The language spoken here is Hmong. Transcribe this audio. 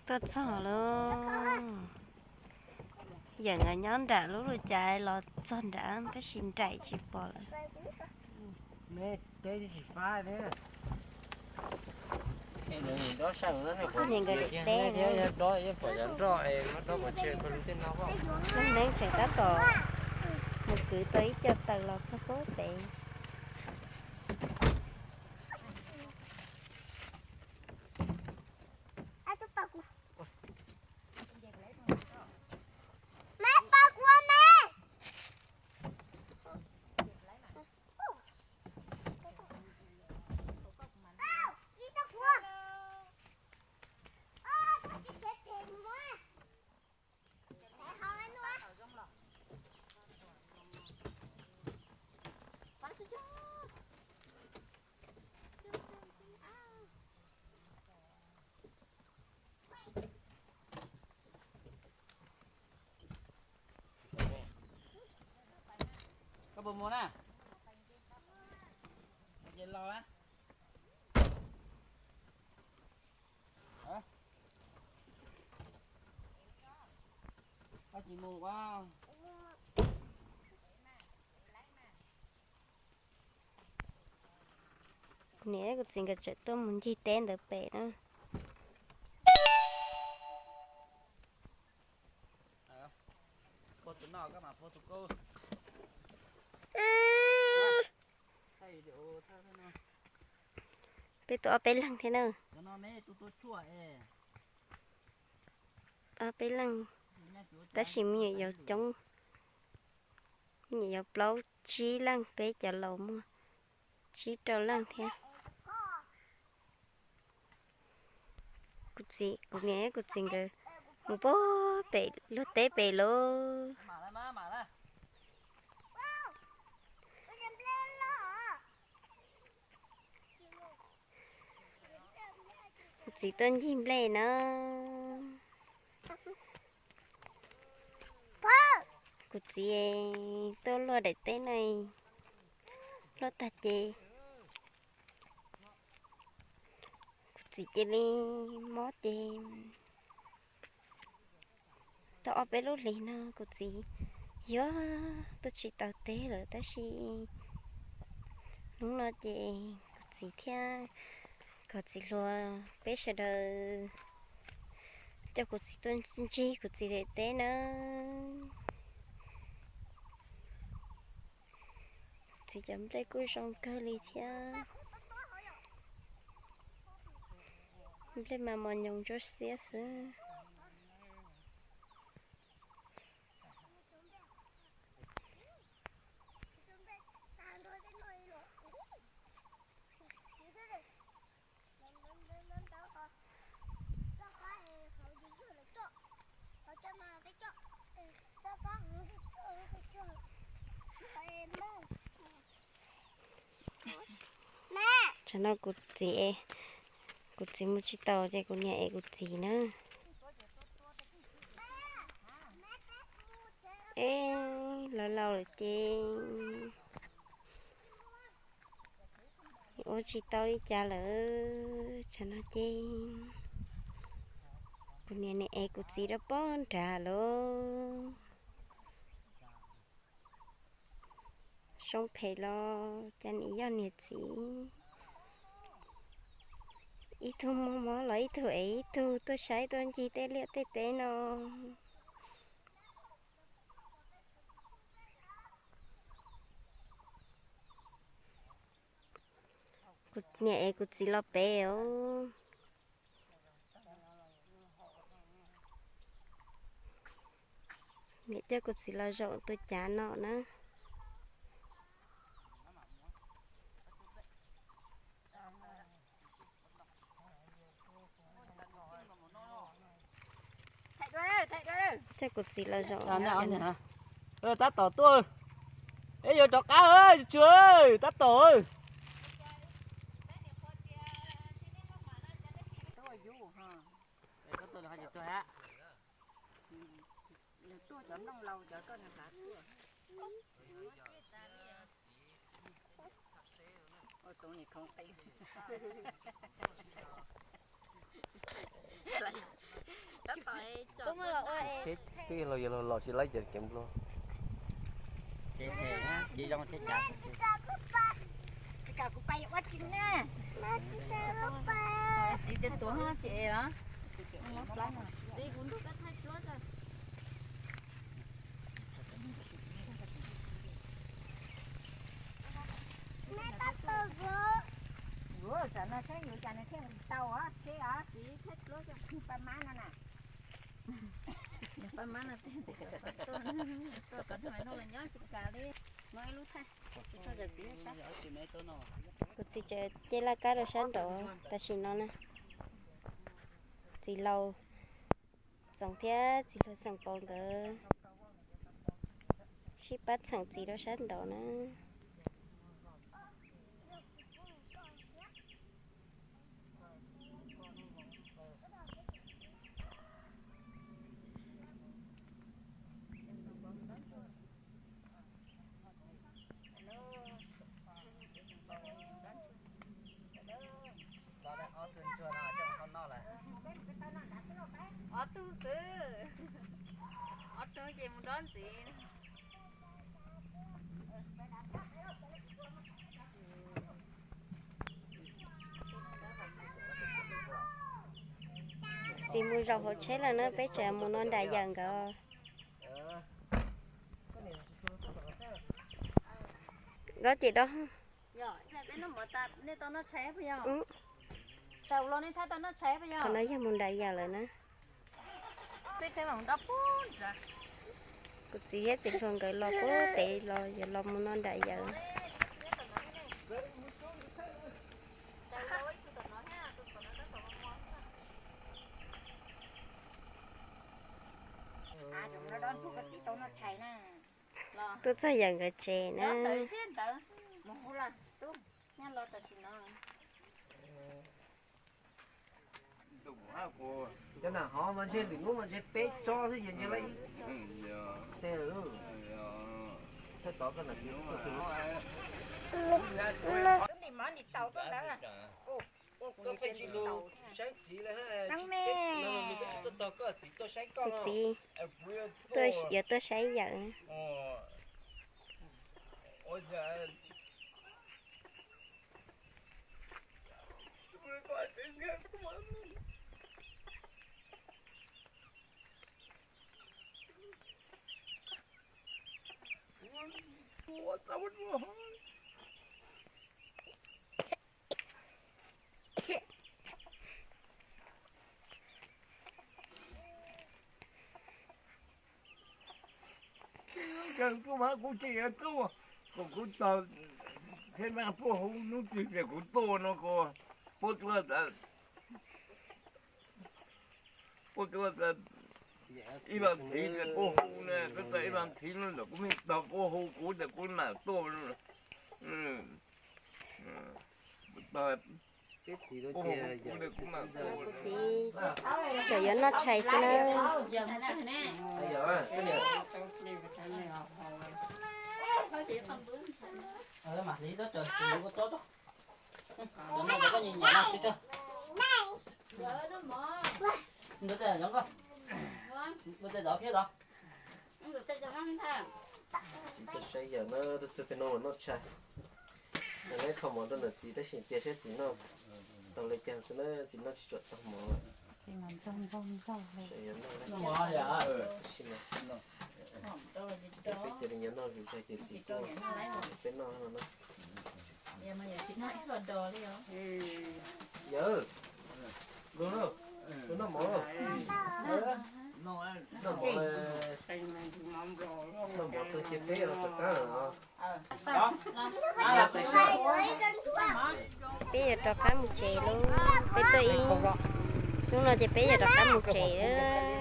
Tuaj txog lawm. Yeem nyob nram lub lub cav los txog nrad tab sis nraim tsis pom lawm. Txog niam nkawd daim teb, neeb tseem tab tom mus kwv tau ib co taws los txog pem. Koj puas mus na? Ces los na. Koj tsis mus ua. Kuv niam kuv txiv nkawd tseem tuaj mus ncig teb ntawd pem na. Peb tuaj ob peb leeg thiab na. Ob peb leeg, tab sis me nyuam yaus coob, me nyuam yaus plaub tsib leej, peb cov laus muaj tsib rau leej thiab. Kuv txiv, kuv niam kuv txiv nkawd mus puag pem luag teb pem lauj. Kuv txiv tuaj ncig nplej na. Kuv txiv tuaj luaj daim teb no, luaj tag ces kuv txiv cia li mob ces tau ob peb lub hlis no kuv txiv yuav tuaj tsis tau teb lawm tab sis hnub no ces kuv txiv thiab kuv txiv hluas peb sawv daws coj kuv txiv tuaj ncig kuv txiv daim teb na. Txiv cov nplej kuj zoo kawg li thiab. Nplej mas mos nyoos ntsuab xiab xwb. Tsam no kuv txiv, kuv txiv mus tsis tau ces kuv niam ev kuv txiv na. Es laus laus lawm ces ua tsis tau li cas lawm. Tsam no ces kuv niam nim ev kuv txiv rau pog nrad lawm. Soob phem los cas nim yog niam txiv, ib tug muaj mob los ib tug ev ib tug tuaj saib tuaj ncig tej liaj tej teb no. Kuv niam ev kuv txiv los pem os. Niam coj kuv txiv los zaum tus cav no na. Coj kuv txiv los zaum. Tab tom tuaj, es yuav rov qab, tsuag, tab tom. Twb yog laus yog laus los tsis laib cov kev nplua. Ces zoo thiab cas. Tsis kam kuv pais ua tsis na. Txiv tias tuav tsis es os. Tam no saib yuav cas nws thiaj tau os, seb os, txiv tshab pluab coj pab mab no na. Pab mab no tuaj, tuaj nyob tsis kam li, muaj ib lub thaij, tsis tau cov txiv sab. Kuv txiv tseem cia laj kab rau sab nraud tam sim no na. Txiv laus Txoov thiab txiv hluas Xeem Pov nkawd sib pab txheem txiv rau sab nraud na. Ob tug xwb, ob tug ces mus dob ntxiv. Txiv mus zaum hauv tsheb lawm na, peb tseem mus noj nram yawm nkawd. Dob ces dob. Qhov no yog mus nram yawm lawm na. Kuv txiv thiab txiv hluas nkawd los puag pem los yuav los mus noj nram yawm. Tuaj txog yawm nkawd tsev na. Cov nam hov mas ntshe lwm hnub mas ntshe peb tsob xwb ces ntshe lawv ib teg lawm. Thawj tod koj nam txiv tuaj txog. Koj pheej tsis lug saib txiv li, tsis tau tog koj txiv tuaj saib koj. Kuv txiv tuaj, yuav tuaj saib yawm. Kuv tsis yuav tuaj, kom kuv tos thiab mas puag hauv hnub twg tias kuv tuaj no ko, puag tuaj, puag tuaj ib vas thiv tias puag hauv na, koj tau ib vas thiv no ntawm kuv me tos puag hauv kuv tias kuv mam tuaj. Kuv txiv tseem yuav noj tshais xwb na. Txiv tuaj saib yawm na, tuaj txog pem no los noj tshais. Neb kho mov rau ntawm txiv tab sis cia saib txiv noj tau li cas xwb na, txiv noj tsis tshua tau mov. Peb cia li nyob noj zus zog ces txiv tuaj, peb noj no na. Yawm, noj mov, noj mov, noj mov tag ces peb yuav rov qab os. Peb yuav rov qab mus tsev lauj, peb tuaj ib hnub no ces peb yuav rov qab mus tsev.